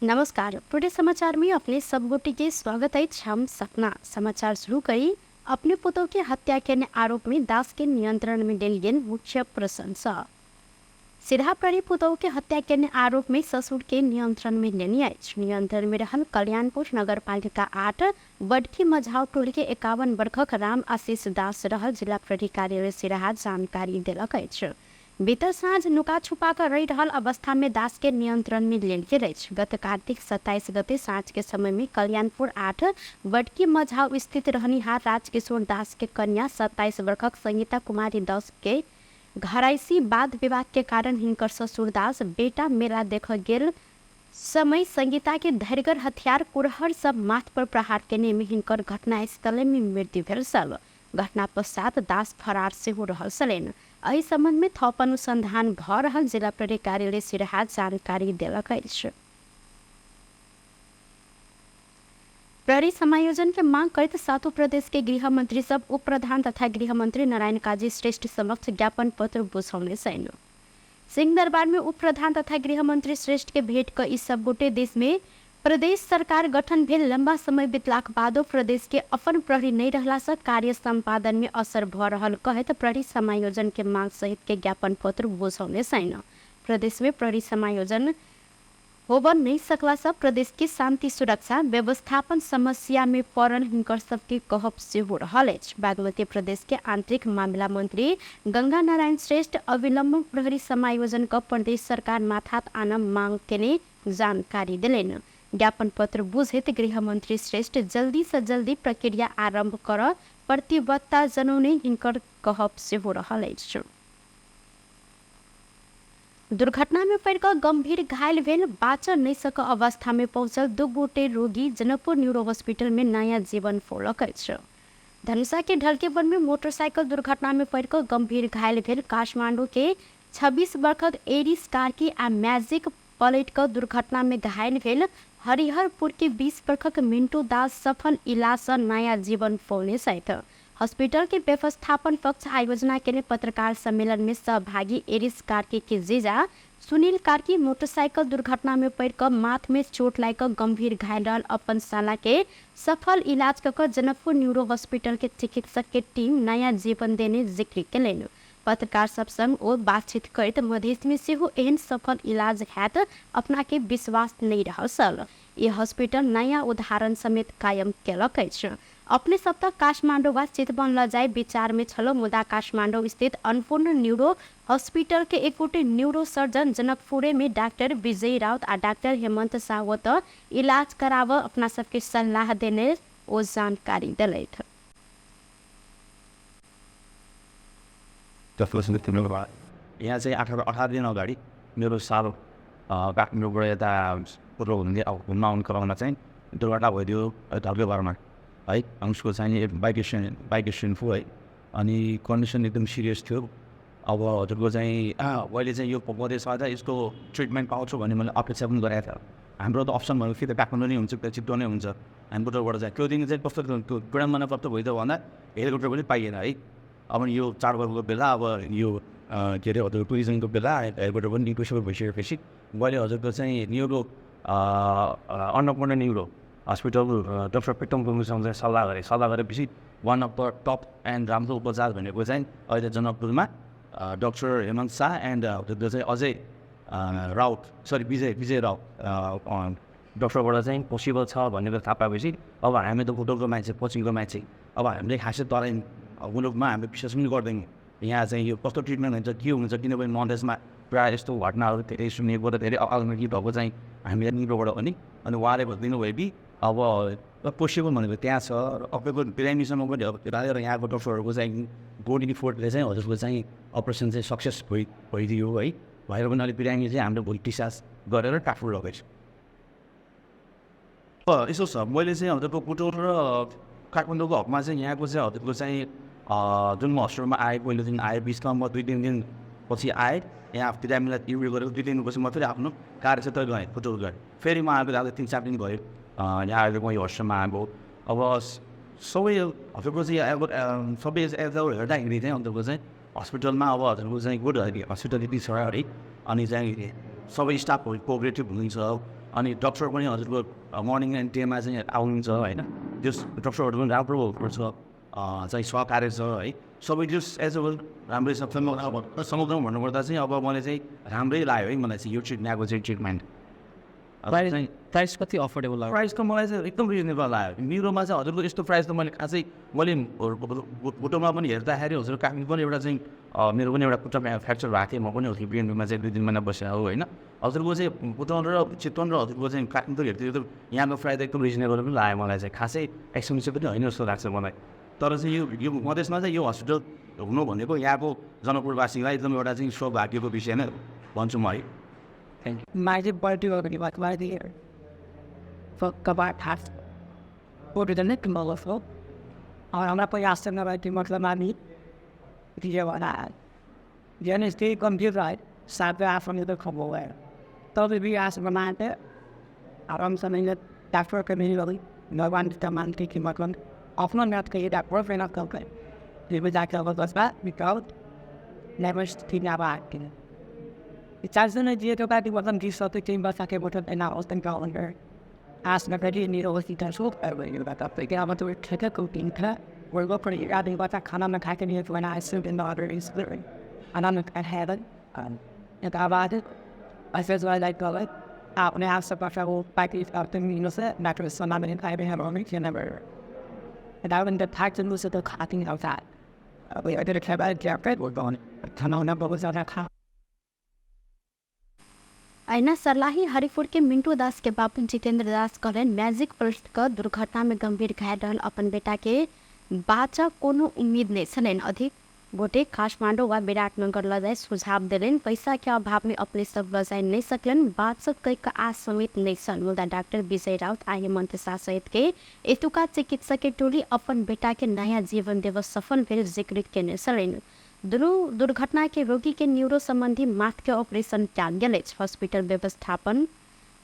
नमस्कार, टुडे समाचार में अपने सब गोटे के स्वागत है। हम सपना समाचार शुरू करी। अपने पुतोह के हत्या के आरोप में दास के नियंत्रण में देल गेल मुख्य प्रशंसा। सिरहा प्रहरी पुतोह के हत्या के आरोप में ससुर के नियंत्रण में लेनी अछि। नियंत्रण में रहल कल्याणपुर नगरपालिका 8 बडकी मझाव टोली के 51 वर्षक राम आशीष दास रहल जिला प्रहरी कार्यालय सिरहा जानकारी देलक अछि। बीतल साँझ नुका छुपा कर रहि रहल अवस्था में दास के नियंत्रण में लेल गेल अछि। गत कार्तिक 27 गते साँझ के समय में कल्याणपुर 8 बडकी मझाव स्थित रहनिहार राजकिशोर दास के कन्या 27 वर्षक संगीता कुमारी दास के घराइसी वाद विवाद के कारण हिनकर ससुर दास बेटा मेला देख गेल समय संगीता के धैरगर हथियार कुरहर सब माथ पर प्रहार केने में हिनकर घटनास्थल में मृत्यु भेल छल। घटना पश्चात दास फरार सेहो रहल छलनि। एहि सम्बन्ध में थप अनुसंधान भ रहल जिला प्रहरी कार्यालय सिरहा जानकारी देलक अछि। प्रहरी समायोजन के मांग करैत सातों प्रदेश के गृह मंत्री सब उप प्रधान तथा गृह मंत्री नारायण काजी श्रेष्ठ समक्ष ज्ञापन पत्र बुझौने छनि। सिंहदरबार में उप प्रधान तथा गृह मंत्री श्रेष्ठ के भेंट क ई सब गोटे देश में प्रदेश सरकार गठन भेल लंबा समय बितलाक बादो प्रदेश के अपन प्रहरी नहीं रहला से कार्य संपादन में असर भ रहल कहैत प्रहरी समायोजन के मांग सहित के ज्ञापन पत्र बुझौने छनि। प्रदेश में प्रहरी समायोजन होब नहीं सकला से प्रदेश के शांति सुरक्षा व्यवस्थापन समस्या में पड़ल हिनकर सबके कहब सेहो रहल अछि। बागमती प्रदेश के आंतरिक मामला मंत्री गंगा नारायण श्रेष्ठ अविलंब प्रहरी समायोजन क प्रदेश सरकार माथात आनम मांग केने जानकारी देलनि। ज्ञापन पत्र बुझैत गृह मंत्री श्रेष्ठ जल्दी से जल्दी प्रक्रिया आरंभ कर प्रतिबद्धता जनौने हिनकर कहब सेहो रहल अछि। दुर्घटना में पड़िकऽ गंभीर घायल भेल बाँचऽ नहि सक अवस्था में पहुँचल 2 गोटे रोगी जनकपुर न्यूरो हॉस्पिटल में नया जीवन पौलक अछि। धनुषा के ढलकेवन में मोटरसाइकिल दुर्घटना में पड़िकऽ गंभीर घायल भेल काठमांडू के 26 वर्षक एरिस कार्की आ मैजिक पलटि कऽ दुर्घटना में घायल भेल हरिहरपुर के 20 वर्षक मिंटू दास सफल इलाज से नया जीवन पौने छथि। हॉस्पिटल के व्यवस्थापन पक्ष आयोजना के पत्रकार सम्मेलन में सहभागी एरिस कार्की के जीजा सुनील कार्की मोटरसाइकिल दुर्घटना में पड़ि कऽ माथ में चोट लागि कऽ गंभीर घायल रहल अपन साला के सफल इलाज कऽ कऽ जनकपुर न्यूरो हॉस्पिटल के चिकित्सक के टीम नया जीवन देने जिक्र केलनि। पत्रकार सब संग ओ बातचीत करैत मधेश में सेहो एहन सफल इलाज हैत अपना के विश्वास नहीं रहल छल। ई हॉस्पिटल नया उदाहरण समेत कायम केलक अछि। अपने सब त काठमाडौँ वा चितवन ल जाय विचार में छलो, मुदा काठमाडौँ स्थित अन्नपूर्ण न्यूरो हॉस्पिटल के एक गोटे न्यूरो सर्जन जनकपुरे में डाक्टर विजय राउत आ डाक्टर हेमंत साहु त इलाज कराब अपना सबके सलाह देने ओ जानकारी देलथि। यहाँ चाहिँ 18 दिन अगाडि मेरो सालो काठमाडौँबाट यता पूर्व घुम्न आउने क्रममा चाहिँ दुर्घटना भइदियो ढल्केबारमा है। उसको चाहिँ बाइक एक्सिडेन्ट थियो है, अनि कन्डिसन एकदम सिरियस थियो। अब हजुरको चाहिँ मैले चाहिँ यो मधेसमा चाहिँ यसको ट्रिटमेन्ट पाउँछु भन्ने मैले अपेक्षा पनि गरेको थिएँ। हाम्रो त अप्सन भनेको कि त काठमाडौँ नै हुन्छ, कि त चितवन नै हुन्छ। हाम्रो चाहिँ त्यो दिन चाहिँ कस्तो त्यो विडम्बना कस्तो भइदियो भन्दा हेलिकप्टर पनि पाइएन है। अब यो चाडपर्वको बेला, अब यो के अरे हजुरको टुरिज्मको बेला हेलिकप्टर पनि इम्पोसिबल भइसकेपछि मैले हजुरको चाहिँ neuro Annapurna neuro hospital doctor Pritam गुरुङसँग चाहिँ सल्लाह गरेँ। सल्लाह गरेपछि one of the top and राम्रो उपचार भनेको चाहिँ अहिले जनकपुरमा डक्टर हेमन्त शाह एन्ड हजुरको चाहिँ अजय राउत, सरी विजय राउत डक्टरबाट चाहिँ पोसिबल छ भन्ने कुरा थाहा पाएपछि अब हामी त बुटोलको मान्छे, पश्चिमको मान्छे, अब हामीले खासै तराई मुलुकमा हामीले विश्वास पनि गर्दैनौँ। यहाँ चाहिँ यो कस्तो ट्रिटमेन्ट हुन्छ के हुन्छ, किनभने मधेसमा प्रायः यस्तो घटनाहरू धेरै सुनेको र धेरै अकालमृत्यु भएको चाहिँ हामीलाई निम्रोबाट पनि, अनि उहाँले भनिदिनु भयो कि अब पोसिबल भनेको त्यहाँ छ। र तपाईँको बिरामीसँग पनि अब राखेर यहाँको डक्टरहरूको चाहिँ गुड इफोर्टले चाहिँ हजुरको चाहिँ अपरेसन चाहिँ सक्सेस भइदियो है। भएर पनि अलिक बिरामी चाहिँ हाम्रो भोलि डिस्चार्ज गरेर काठमाडौँ लगेको छ। यसो छ, मैले चाहिँ हजुरको बुटोल र काठमाडौँको हकमा चाहिँ यहाँको चाहिँ हजुरको चाहिँ जुन म हस्पिटलमा आएँ पहिलो दिन आएँ, बिचमा म 2-3 दिन पछि आएँ यहाँ बिरामीलाई उयो गरेको 2-3 दिनपछि म फेरि आफ्नो कार्यक्षेत्र गएँ, बुटोल गएँ। फेरि म आएको आज 3-4 दिन भयो यहाँ अहिले म यो हस्पिटलमा आएको। अब सबै हजुरको चाहिँ अब सबै हेर्दाखेरि चाहिँ हजुरको चाहिँ हस्पिटलमा अब हजुरको चाहिँ गुड हस्पिटलिटी छ है। अनि चाहिँ सबै स्टाफहरू कोअपरेटिभ हुनुहुन्छ। अनि डक्टर पनि हजुरको मर्निङ एन्ड डेमा चाहिँ आउनुहुन्छ होइन, त्यस डक्टरहरू पनि राम्रो छ, चाहिँ सहकार्य छ है, सबै जस एज अ वेल राम्रै छ। समग्रमा भन्नुपर्दा चाहिँ अब मलाई चाहिँ राम्रै लाग्यो है, मलाई चाहिँ यो यहाँको चाहिँ ट्रिटमेन्ट। प्राइस कति अफोर्डेबल लाग्यो? प्राइस त मलाई चाहिँ एकदम रिजनेबल लाग्यो। मेरोमा चाहिँ हजुरको यस्तो प्राइस त मैले खासै मैले होटलमा पनि हेर्दाखेरि हजुर काठमाडौँ पनि एउटा चाहिँ मेरो पनि एउटा खुट्टा फ्र्याक्चर भएको थियो, म पनि हजुर बिएनबीमा चाहिँ 2-3 महिना बसेर हो होइन। हजुरको चाहिँ बुटवल र चितवन र हजुरको चाहिँ काठमाडौँ हेर्दा एकदम यहाँको प्राइस एकदम रिजनेबल पनि लाग्यो मलाई चाहिँ, खासै एक्सपेन्सिभ पनि होइन जस्तो लाग्छ मलाई। तर चाहिँ यो यो मधेसमा चाहिँ यो हस्पिटल हुनु भनेको यहाँको जनकपुरवासीलाई एकदम एउटा चाहिँ सौभाग्यको विषय नै भन्छु म है। Magic body ऐना सर्लाही हरिपुर के मिंटू दास के बापू जितेंद्र दास कहलन मैजिक पलट क दुर्घटना में गंभीर घायल रहल अपन बेटा के बाचा कोनो उम्मीद नहीं छलनि। अधिक गोटे काठमाडौँ व विराटनगर ल जाए सुझाव देलनि। पैसा के अभाव में अपने सब ल जाए नहीं सकलन, बाचत कई के आस समेत नहीं छल। मुदा डॉक्टर विजय राउत आ हेमंत शाह सहित के एतुका चिकित्सक के टोली अपन बेटा के नया जीवन देव सफल भेल जिक्र केने छलनि। दुनू दुर्घटना के रोगी के न्यूरो संबंधी माथ के ऑपरेशन कयल गेल अछि। हॉस्पिटल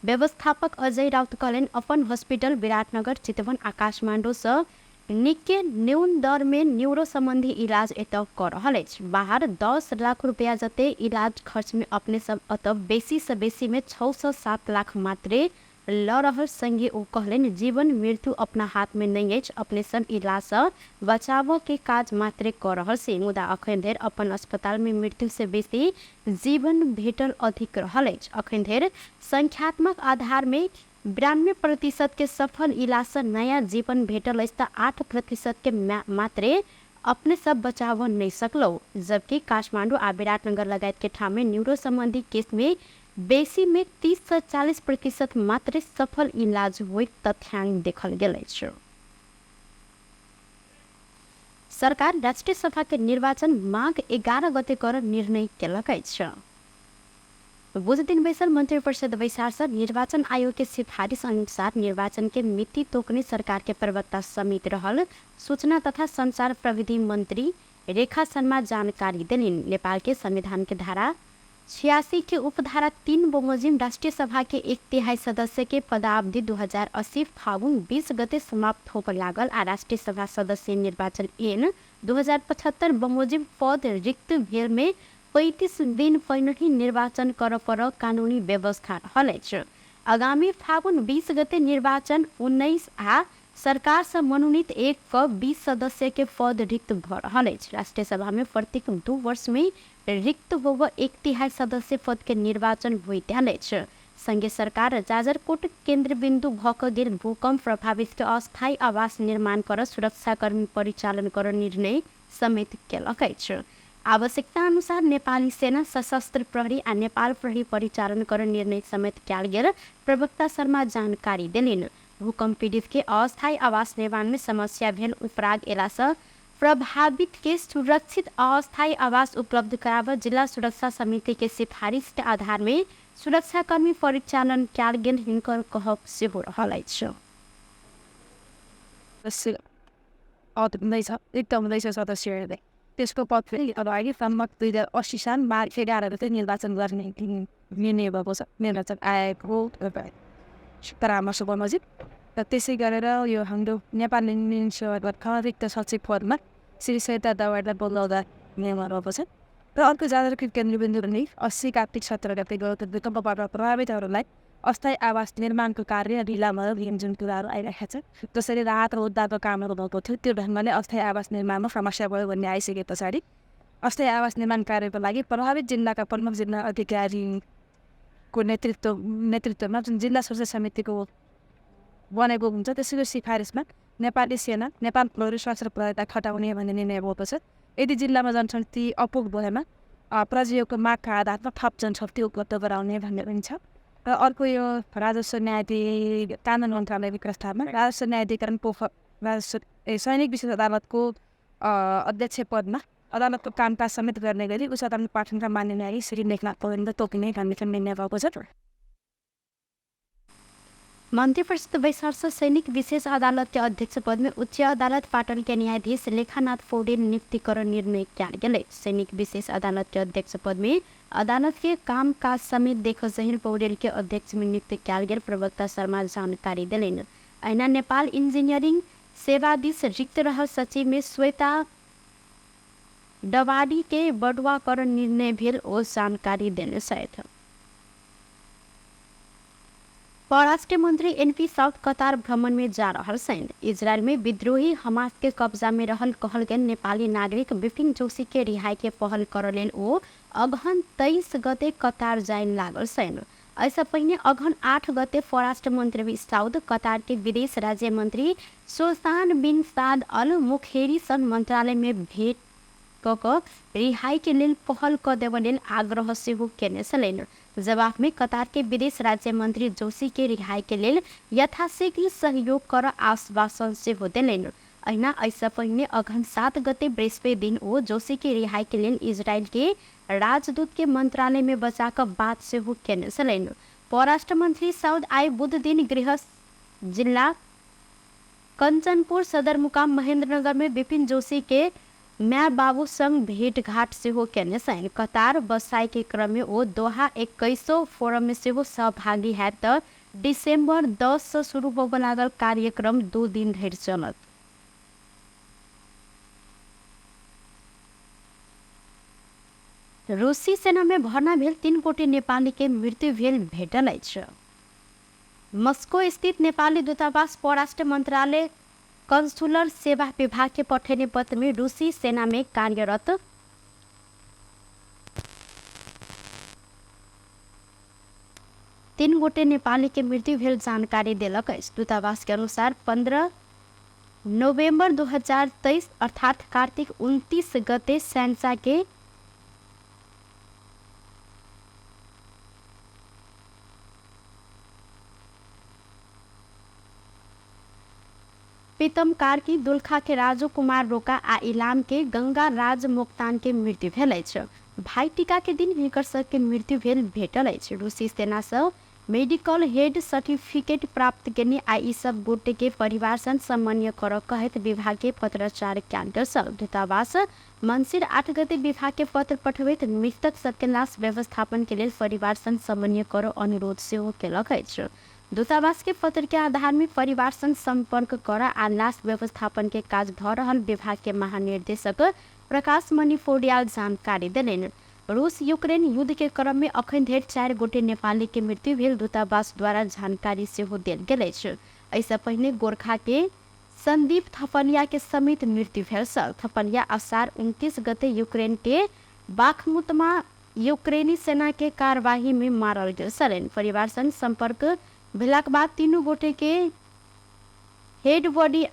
व्यवस्थापक अजय राउत कहलनि अपन हॉस्पिटल विराटनगर, चितवन आ काठमाडौँ सँ निके न्यून दर में न्यूरो संबंधी इलाज एतय कऽ रहल अछि। बाहर 10 लाख रुपया जते इलाज खर्च में अपने सब अतः बेसी से बेसी में 6 से 7 लाख मात्रे ल रहल। संगे ओ कहलनि जीवन मृत्यु अपना हाथ में नहीं अछि, अपने सब इलाज सँ बचाव के काज मात्रे कऽ रहल छी। मुदा अखन धरि अपन अस्पताल में मृत्यु से बेसी जीवन भेटल अधिक रहल अछि। अखन धरि संख्यात्मक आधार में 92% के सफल इलाज सँ नया जीवन भेटल अछि तऽ 8% के मात्रे अपने सब बचाव नहीं सकलौ। जबकि काठमाडौँ आ विराटनगर लगायत के ठाम में न्यूरो संबंधी केस में बेसी में 30 से 40% मात्रे सफल इलाज होइत तथ्यांक देखल गेल अछि। सरकार राष्ट्रिय सभा के निर्वाचन माघ 11 गते कर निर्णय केलक अछि। बुध दिन बैसल मंत्री परिषद बैसार से निर्वाचन आयोग के सिफारिश अनुसार निर्वाचन के मिति तोकने सरकार के प्रवक्ता समिति रहल सूचना तथा संचार प्रविधि मंत्री रेखा शर्मा जानकारी देलनि। नेपाल के संविधान के धारा 86 के उपधारा 3 बमोजिम राष्ट्रिय सभा के 1/3 सदस्य के पदावधि 2080 फागुन 20 गते समाप्त होबय लागल आ राष्ट्रिय सभा सदस्य निर्वाचन ऐन 2075 बमोजिम पद रिक्त भेल में 35 दिन पहिनहि निर्वाचन कर पर कानूनी व्यवस्था रहल अछि। आगामी फागुन 20 गते निर्वाचन 19 आ सरकार से मनोनीत 1 क 20 सदस्य के पद रिक्त भ रहल अछि। राष्ट्रिय सभा में प्रत्येक 2 वर्ष में रिक्त होब 1/3 सदस्य पद के निर्वाचन होइत आयल अछि। संघीय सरकार जाजरकोट केन्द्र बिन्दु भ क गेल भूकम्प प्रभावित के अस्थायी आवास निर्माण कर सुरक्षाकर्मी परिचालन कर निर्णय समेत केलक अछि। आवश्यकता अनुसार नेपाली सेना, सशस्त्र प्रहरी आ नेपाल प्रहरी परिचालन कर निर्णय समेत कयल गेल प्रवक्ता शर्मा जानकारी देलनि। भूकम्प पीड़ित के अस्थायी आवास निर्माण में समस्या भेल उपराग एला सँ प्रभावित के सुरक्षित अस्थायी आवास उपलब्ध कराब जिला सुरक्षा समिति के सिफारिश के आधार में सुरक्षाकर्मी परिचालन कयल गेल हिनकर कहब सेहो रहल अछि। सदस्यहरूले त्यसको पद फेरि अब अहिलेसम्म 2080 साल मार्च 11 गते निर्वाचन गर्ने निर्णय भएको छ। निर्वाचन आयोगको परामर्श बमोजिम र त्यसै गरेर यो हाम्रो नेपाल रिक्त सचिव पदमा श्री सरिता दवारलाई बोलाउँदा निर्णय भएको छ। र अर्को जागरुक केन्द्रबिन्दु भने 80 कार्तिक 17 गते गएको भूकम्पबाट प्रभावितहरूलाई अस्थायी आवास निर्माणको कार्य ढिला भयो जुन कुराहरू आइरहेको छ, जसरी राहत र उद्धारको कामहरू भएको थियो त्यो ढङ्गले अस्थायी आवास निर्माणमा समस्या भयो भन्ने आइसके पछाडि अस्थायी आवास निर्माण कार्यको लागि प्रभावित जिल्लाका प्रमुख जिल्ला अधिकारीको नेतृत्वमा जुन जिल्ला सुरक्षा समितिको बनेको हुन्छ त्यसैको सिफारिसमा नेपाली सेना, नेपाल प्रहरी, सशस्त्र प्रहरीलाई खटाउने भन्ने निर्णय भएको छ। यदि जिल्लामा जनशक्ति अपुग भएमा प्रजियोको मागका आधारमा थप जनशक्ति उपलब्ध गराउने भन्ने पनि छ। र अर्को यो राजस्व न्यायाधि कानुन मन्त्रालयको प्रस्तावमा राजस्व न्यायाधिकरण सैनिक विशेष अदालतको अध्यक्ष पदमा अदालतको कामकाज समेत गर्ने गरी उच्च अदालत पाटनका मान्य न्यायाधीश श्री लेखनाथ पौडेललाई तोकिने भन्ने चाहिँ निर्णय भएको छ। मन्त्री परिषद बैसारसँ सैनिक विशेष अदालत के अध्यक्ष पद में उच्च अदालत पाटन के न्यायाधीश लेखानाथ पौडेल नियुक्ति कर निर्णय कयल गेलै। सैनिक विशेष अदालत के अध्यक्ष पद में अदालत के काम काज समेत देख जहिन पौडेल के अध्यक्ष में नियुक्त कयल गेल प्रवक्ता शर्मा जानकारी देलनि। अहिना नेपाल इंजीनियरिंग सेवा दिस रिक्त रहल सचिव में श्वेता डवाडी के बढुआ कर निर्णय भेल ओ जानकारी देने छथि। परराष्ट्र मंत्री एनपी साउथ कतार भ्रमण में जा रहल छनि। इजरायल में विद्रोही हमास के कब्जा में रहल कहल गेल नेपाली नागरिक विपिन जोशी के रिहाई के पहल कर लेल ओ अगहन 23 गते कतार जाय लागल छनि। एहिसँ पहिने अगहन 8 गते परराष्ट्र मंत्री साउद कतार के विदेश राज्य मंत्री सुल्तान बिन साद अल मुखेरी सन मंत्रालय में भेंट क कऽ रिहाई के लेल पहल क देबऽ लेल आग्रह सेहो केने छलनि। जवाब में कतार के विदेश राज्य मंत्री जोशी के रिहाई के लेल यथाशीघ्र सहयोग कर आश्वासन सेहो देलनि। अहिना एहिसँ पहिने अगहन 7 गते बृहस्पति दिन ओ जोशी के रिहाई के लेल इजरायल के राजदूत के मंत्रालय में बचा कऽ बात सेहो केने छलनि। परराष्ट्र मंत्री साउद आइ बुध दिन गृह जिल्ला कंचनपुर सदरमुकाम महेंद्रनगर में विपिन जोशी के माय बाबू संग भेंटघाट सेहो केने छनि। कतार बसाई के क्रम में ओ दोहा 21 फोरम में सेहो सहभागी हैत त डिसेम्बर 10 से शुरू होबऽ लागल कार्यक्रम 2 दिन धरि चलत। रूसी सेना में भर्ना भेल 3 गोटे नेपाली के मृत्यु भेल भेटल अछि। मस्को स्थित नेपाली दूतावास परराष्ट्र मंत्रालय कंसुलर सेवा विभाग के पठेने पत्र में रूसी सेना में कार्यरत 3 गोटे नेपाली के मृत्यु भेल जानकारी देलक अछि। दूतावास के अनुसार 15 नोभेम्बर 2023 अर्थात कार्तिक 29 गते स्याङ्जा के प्रीतम कार्की, दोलखा के राजू कुमार रोका आ इलाम के गंगा राज मोक्तान के मृत्यु भेल अछि। भाई टीका के दिन हिनकर सबके मृत्यु भेल भेटल अछि। रूसी सेना सँ मेडिकल हेड सर्टिफिकेट प्राप्त केने आ ई सब गोटे के परिवार सन समन्वय कर कहैत विभाग के पत्राचार कयल गेल छल। दूतावास मंसिर 8 गते विभाग के पत्र पठबैत मृतक सबके लाश व्यवस्थापन के लेल परिवार सन समन्वय कर अनुरोध सेहो केलक अछि। दूतावास के पत्र के आधार में परिवार संग संपर्क कर आ लाश व्यवस्थापन के काज भ रहल विभाग के महानिर्देशक प्रकाश मणि पौड्याल जानकारी देलनि। रूस यूक्रेन युद्ध के क्रम में अखन धरि 4 गोटे नेपाली के मृत्यु भेल दूतावास द्वारा जानकारी सेहो देल गेल अछि। एहिसँ पहिने गोरखा के संदीप थपलिया के समेत मृत्यु भेल छल। थपलिया असार 29 गते यूक्रेन के बाखमुतमा यूक्रेनी सेना के कार्यवाही में मारल गेल छलनि। परिवार संग संपर्क भेलाक बाद 3 गोटे के हेड बॉडी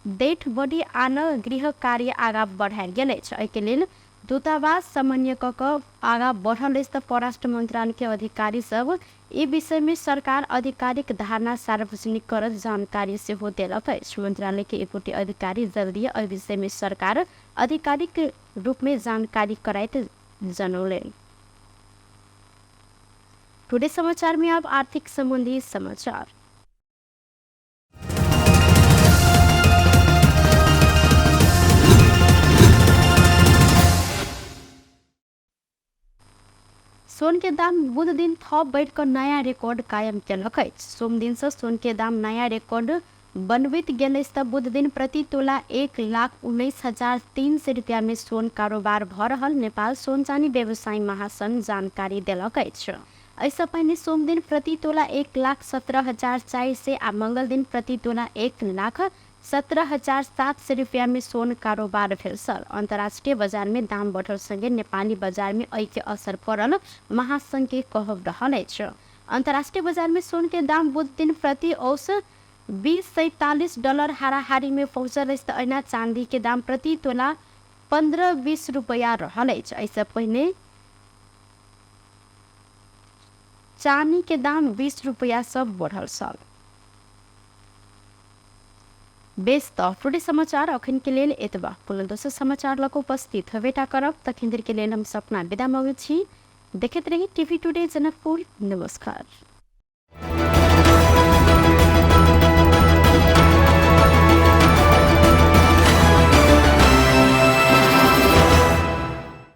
डेथ बॉडी आन गृह कार्य आगा बढ़ायल गेल अछि। एहिके लेल दूतावास समन्वय क कऽ आगा बढ़ल अछि त परराष्ट्र मंत्रालय के अधिकारी सब ई विषय में सरकार आधिकारिक धारणा सार्वजनिक करत जानकारी सेहो देलक अछि। मंत्रालय के एक गोटे अधिकारी जल्दी एहि विषय में सरकार आधिकारिक रूप में जानकारी कराइत जनौलनि। टुडे समाचार में अब आर्थिक संबंधी समाचार। सोन के दाम बुध दिन थप बढ़ि कऽ नया रिकॉर्ड कायम केलक अछि। सोम दिन से सोन के दाम नया रिकॉर्ड बनबैत गेल अछि त बुध दिन प्रति तोला 1,19,300 रुपया में सोन कारोबार भ रहल नेपाल सोन चानी व्यवसायी महासंघ जानकारी देलक अछि। एहिसँ पहिने सोमदिन प्रति तोला 1,17,400 आ मंगल दिन प्रति तोला 1,17,700 रुपया में सोन कारोबार भेल छल। अंतर्राष्ट्रीय बाजार में दाम बढ़ल संगे नेपाली बाजार में एहि के असर पड़ल महासंघ के कहब रहल अछि। अंतर्राष्ट्रीय बाजार में सोन के दाम बुध दिन प्रति औसत $20.47 हाराहारी में पहुँचल अछि तऽ अहिना चांदी के दाम प्रति तोला 15-20 रुपया रहल अछि। एहिसँ पहिने चानी के दाम 20 रुपया सब बढ़ल छल। बेस तऽ टुडे समाचार अखन के लेल एतबा। पुनः दोसर समाचार लऽ कऽ उपस्थित हेबेटा करब, तखन देर के लेल हम सपना विदा मांगैत छी। देखैत रही टीवी टुडे जनकपुर। नमस्कार।